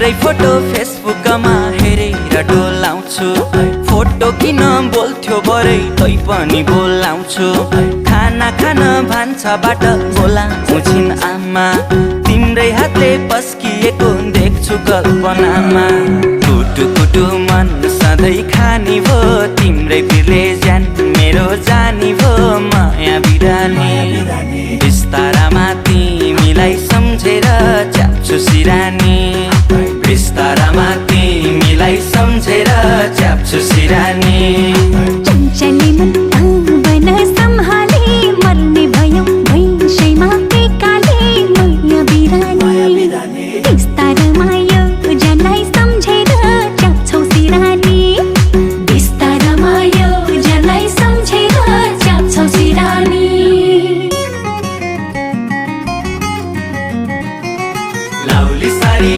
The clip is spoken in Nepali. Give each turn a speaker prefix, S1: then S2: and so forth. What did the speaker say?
S1: तिम्रै फोटो फेसबुकमा हेरेर डोलाउँछु। फोटो किन बोल्थ्यो बरै तै पनि बोलाउँछु। खाना खान भान्साबाट बोलाउँछिन् आमा, तिम्रै हातले पस्किएको देख्छु कल्पनामा। कुटु कुटु मन सधैँ खानी भो, तिम्रै बिरले ज्यान मेरो जानी भो माया बिरानी। बिस्तारामा तिमीलाई सम्झेर च्याप्छु सिरानी, बिस्तारामा तिमीलाई सम्झेर च्याप्छु सिरानी।
S2: चञ्चली मन